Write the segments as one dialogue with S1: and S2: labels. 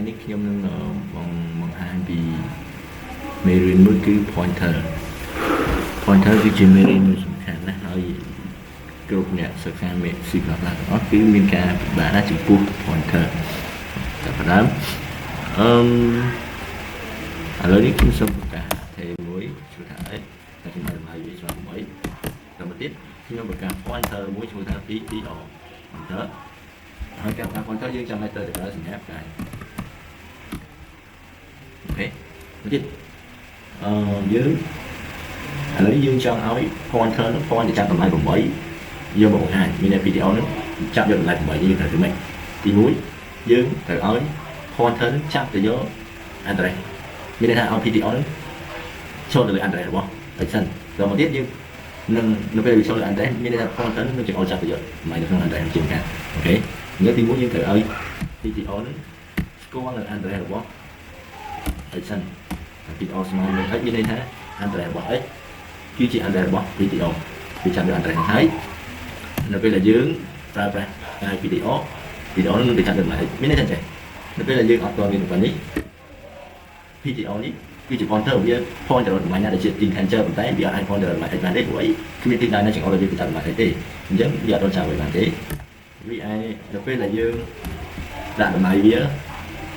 S1: នេះខ្ញុំនឹងបង្ហាញពីមេរៀនមួយគឺ pointer។ Pointer គឺជាមេរៀនមួយសំខាន់ណាស់ហើយគ្រប់អ្នកសិក្សាមេ C++ ទាំងអស់គឺមានការពិបាកណាស់ចំពោះ pointer។ តែផ្ដើមអឺមឥឡូវនេះខ្ញុំសូមប្រកាស array មួយឈ្មោះថា x តែខ្ញុំឲ្យតម្លៃវាស្មើ8តមកទៀតខ្ញុំប្រកាស pointer មួយឈ្មោះថា ptr pointer ហើយការប្រើ pointer យើងចាំឲ្យទៅប្រើសញ្ញាផ្កាយ OK មកទៀតអឺយើងឥឡូវយើងចង់ឲ្យ pointer នោះ point ទៅចាប់តម្លៃ8យកមកបង្ហាញមានតែ PTR នោះចាប់យកតម្លៃ8យើងត្រូវធ្វើម៉េចទី1យើងត្រូវឲ្យ pointer នឹងចាប់ទៅយក address មានន័យថាឲ្យ PTR នឹងចូលទៅលើ address របស់ x សិនដល់មកទៀតយើងនឹងនៅពេលវាចូលលើ address មានន័យថា pointer នឹងចង្អុលចាប់ទៅយកតម្លៃនៅក្នុង address ជាងការ OK អញ្ចឹងទី1យើងត្រូវឲ្យ PTR នឹងស្គាល់នៅ address របស់ x សិន PTR ស្មើនឹង x មានន័យថា address របស់ x គឺជា address របស់ PTR វាចាប់យក address ហ្នឹងហើយនៅពេលដែលយើងប្រើប្រាស់ PTR PTR នឹងទៅចាប់យកតម្លៃ x មានន័យថាចេះនៅពេលដែលយើងអត់ទាន់មានប្រព័ន្ធនេះ PTR នេះគឺជា pointer វា point ទៅរកតម្លៃណាដែលជា integer ប៉ុន្តែវាអត់អាច point ទៅរកតម្លៃ x បានទេព្រោះអីគ្មានទីដៅណាចង្អុលឲ្យវាទៅចាប់តម្លៃ x ទេអញ្ចឹងវាអត់ទាន់ចាប់ឲ្យបានទេវាឯនៅពេលដែលយើងដាក់តម្លៃវា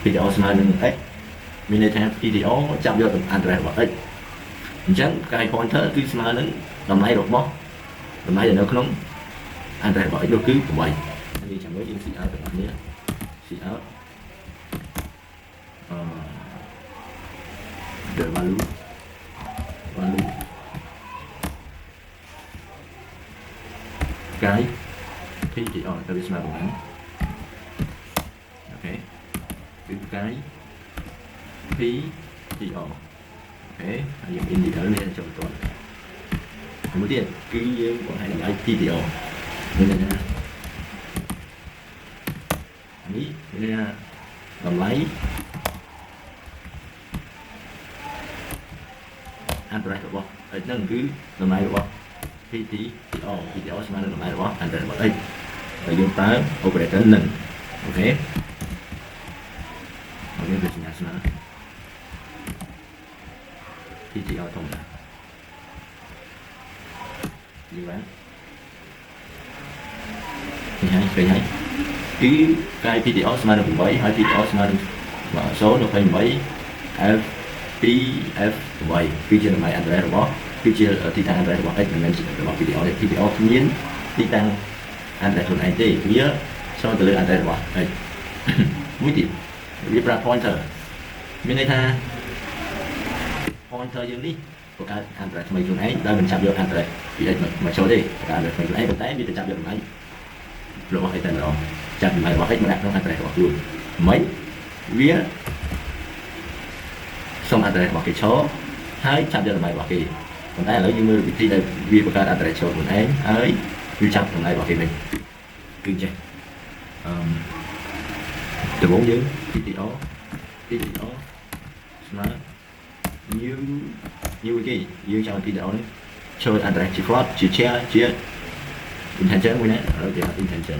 S1: PTR ស្មើនឹង x មានន័យថា PTR ចាប់យក address របស់ x អញ្ចឹងផ្កាយ pointer គឺស្មើនឹងតម្លៃរបស់តម្លៃដែលនៅក្នុង address របស់ x នោះគឺ8យើងចាំមើលយើង C out ទាំងអស់គ្នា C out អឺ the value ផ្កាយ PTR តើវាស្មើប៉ុន្មាន OK គឺផ្កាយ PTR OK ហើយយើង endl នេះចូលទៅមួយទៀតគឺយើងបង្ហាញតម្លៃ PTR មានន័យថានេះមានន័យថាតម្លៃ address របស់ x ហ្នឹងគឺតម្លៃរបស់ PTR PTR ស្មើនឹងតម្លៃរបស់ address របស់ x ហើយយើងប្រើ operator នឹង OK OK វាសញ្ញាស្មើ PTR ធម្មតាយល់បាននេះហើយឃើញហើយគឺកាយ PTR ស្មើនឹង8ហើយ PTR ស្មើនឹង028 F 2 F 8គឺជាតម្លៃ address របស់គឺជាទីតាំង address របស់ x មិនមែនជារបស់ PTR ទេ PTR គ្មានទីតាំង address ខ្លួនឯងទេវាចូលទៅលើ address របស់ x មួយទៀតវាប្រើ pointer មានន័យថា pointer យើងនេះបង្កើត address ថ្មីខ្លួនឯងដោយមិនចាប់យក address ពី x មកចូលទេបង្កើត address ថ្មីខ្លួនឯងប៉ុន្តែវាទៅចាប់យកតម្លៃរបស់ x តែម្ដងចាប់តម្លៃរបស់ x មកដាក់ក្នុង address របស់ខ្លួនមិនវាសុំ address របស់គេឈរហើយចាប់យកតម្លៃរបស់គេប៉ុន្តែឥឡូវយើងមើលវិធីដែលវាបង្កើត address ចូលខ្លួនឯងហើយវាចាប់តម្លៃរបស់គេវិញគឺចេះអឺដំបូងយើង PTR PTR ស្មើ new new គេយើងចង់ PTR នេះចូល address ជា float ជា char ជា integer មួយណាឥឡូវគេហៅ integer ចា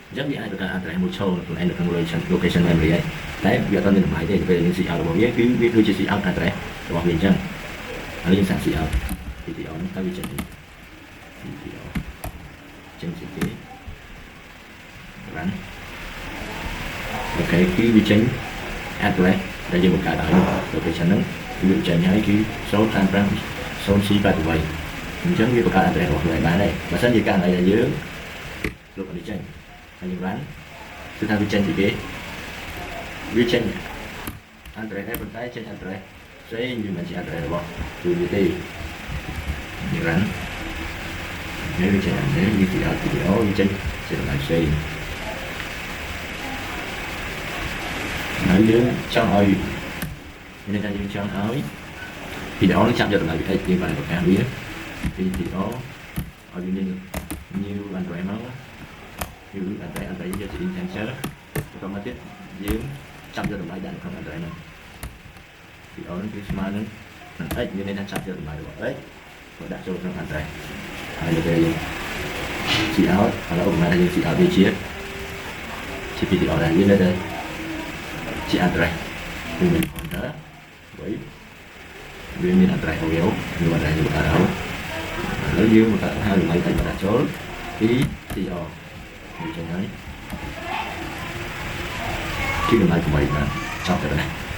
S1: អញ្ចឹងវាអាចបង្កើត address មួយចូលខ្លួនឯងនៅក្នុង location memory ហើយតែវាអត់មានតម្លៃទេពេលយើង C out របស់វាគឺវាដូចជា C out address របស់វាអញ្ចឹងឥឡូវយើងសាក C out PTR នេះតើវាចេញ PTR ចេញជាគេបាន OK គឺវាចេញ address ដែលយើងបង្កើតឲ្យនោះ location ហ្នឹងគឺវាចេញហើយគឺ035 0C88 អញ្ចឹងវាបង្កើត address របស់ខ្លួនឯងបានហើយបើសិនជាករណីដែលយើងលុបអានេះចេញហើយយើង run គឺថាវាចេញពីគេវាចេញ address ដែរប៉ុន្តែចេញ address ផ្សេងវាមិនជា address របស់គឺវាទេយើង run នេះវាចេញ address វាជា video វាចេញជាតម្លៃផ្សេងហើយយើងចង់ឲ្យមានន័យថាយើងចង់ឲ្យ video នឹងចាប់យកតម្លៃពី x យើងបានប្រកាសវា video ឲ្យវាមាន new address មក new address address យកជា integer បន្តមកទៀតយើងចាប់យកតម្លៃដាក់នៅក្នុង address ហ្នឹង video នឹងគឺស្មើនឹងនឹង x មានន័យថាចាប់យកតម្លៃរបស់ x មកដាក់ចូលក្នុង address ហើយនៅពេលយើង C out ឥឡូវឧបមាថាយើង C out វាជា PTR ដែរយើងនៅតែ ជា address វាមាន pointer 8វាមាន address របស់វាមាន address យើងបង្កើតហើយឥឡូវយើងបង្កើតហៅតម្លៃតិចមកដាក់ចូល PTR វាចេញហើយជាតម្លៃ8បាទចប់តែប៉ុណ្ណេះ។